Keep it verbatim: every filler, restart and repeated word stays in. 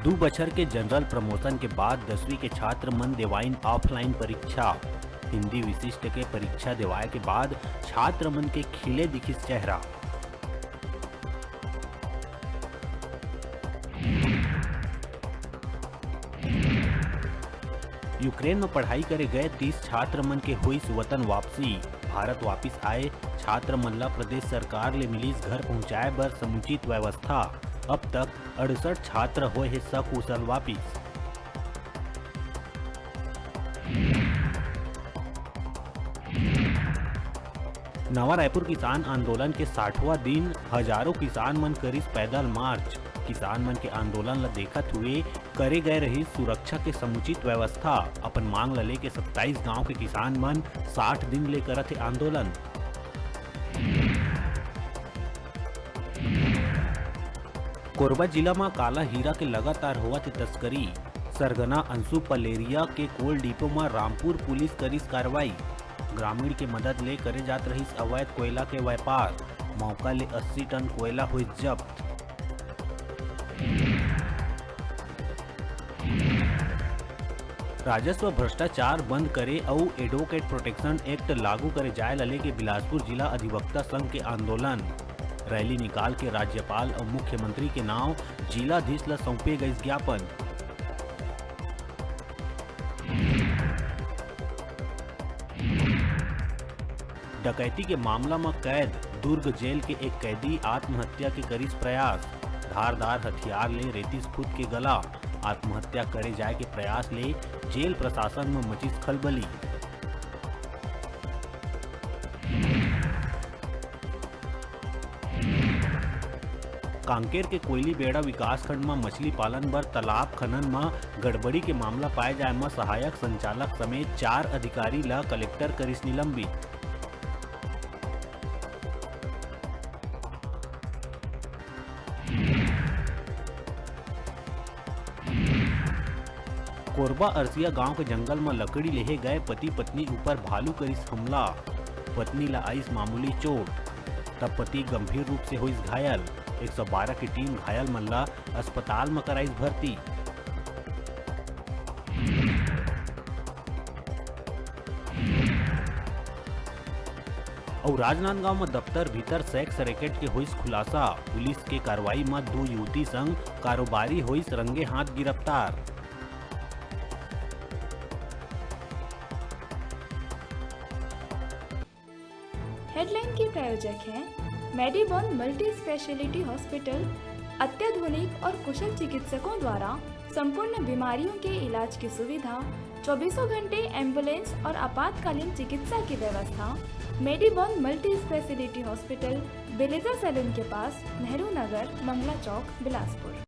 दू बछर के जनरल प्रमोशन के बाद दसवीं के छात्र मन देवाइन ऑफलाइन परीक्षा। हिंदी विशिष्ट के परीक्षा देवाए के बाद छात्र मन के खिले दिखिस चेहरा। यूक्रेन म पढ़ाई करे गए तीस छात्र मन के होइस वतन वापसी। भारत वापिस आए छात्र मन ला प्रदेश सरकार ले मिलिस घर पहुंचाए बर समुचित व्यवस्था। अब तक अड़सठ छात्र होए हे सकुशल वापिस। नवा रायपुर किसान आंदोलन के साठवां दिन, हजारों किसान मन करिस पैदल मार्च। किसान मन के आंदोलन ल देखत हुए करे गए रहिस सुरक्षा के समुचित व्यवस्था। अपन मांग ल लेके सत्ताईस गांव के किसान मन साठ दिन ले करत हे आंदोलन। कोरबा जिला म काला हीरा के लगातार होवत हे तस्करी। सरगना अंशु पलेरिया के कोल डिपो म रामपुर पुलिस करिस कार्रवाई। ग्रामीण के मदद ले करे जात रहिस अवैध कोयला के व्यापार। मौका ले अस्सी टन कोयला होइस जब्त। राजस्व भ्रष्टाचार बंद करे अउ एडवोकेट प्रोटेक्शन एक्ट लागू करे जाए ल लेके बिलासपुर जिला अधिवक्ता संघ के आंदोलन। रैली निकाल के राज्यपाल अउ मुख्यमंत्री के नांव जिलाधीश ल सौंपे गइस ज्ञापन। डकैती के मामला म कैद दुर्ग जेल के एक कैदी आत्महत्या के करिस प्रयास। धारदार हथियार ले रेतिस खुद के गला। आत्महत्या करे जाए के प्रयास ले जेल प्रशासन म मचिस खलबली। कांकेर के कोयलीबेड़ा विकासखंड म मछली पालन बर तालाब खनन म गड़बड़ी के मामला पाए जाए म सहायक संचालक समेत चार अधिकारी ल कलेक्टर करिस निलंबित। कोरबा अरसिया गांव के जंगल म लकड़ी लेहे गए पति पत्नी ऊपर भालू करिस हमला। पत्नी ला आइस मामूली चोट, तब पति गंभीर रूप से होइस घायल। एक सौ बारह की टीम घायल मन ला अस्पताल म कराइस भर्ती। अउ राजनांदगांव म दफ्तर भीतर सेक्स रैकेट के होइस खुलासा। पुलिस के कार्रवाई म दू युवती संग कारोबारी होइस रंगे हाथ गिरफ्तार। हेडलाइन के प्रायोजक हैं मेडीबॉन मल्टी स्पेशलिटी हॉस्पिटल। अत्याधुनिक और कुशल चिकित्सकों द्वारा संपूर्ण बीमारियों के इलाज की सुविधा, चौबीसों घंटे एम्बुलेंस और आपातकालीन चिकित्सा की व्यवस्था। मेडीबॉन मल्टी स्पेशलिटी हॉस्पिटल, बेलेजा सैलून के पास, नेहरू नगर, मंगला चौक, बिलासपुर।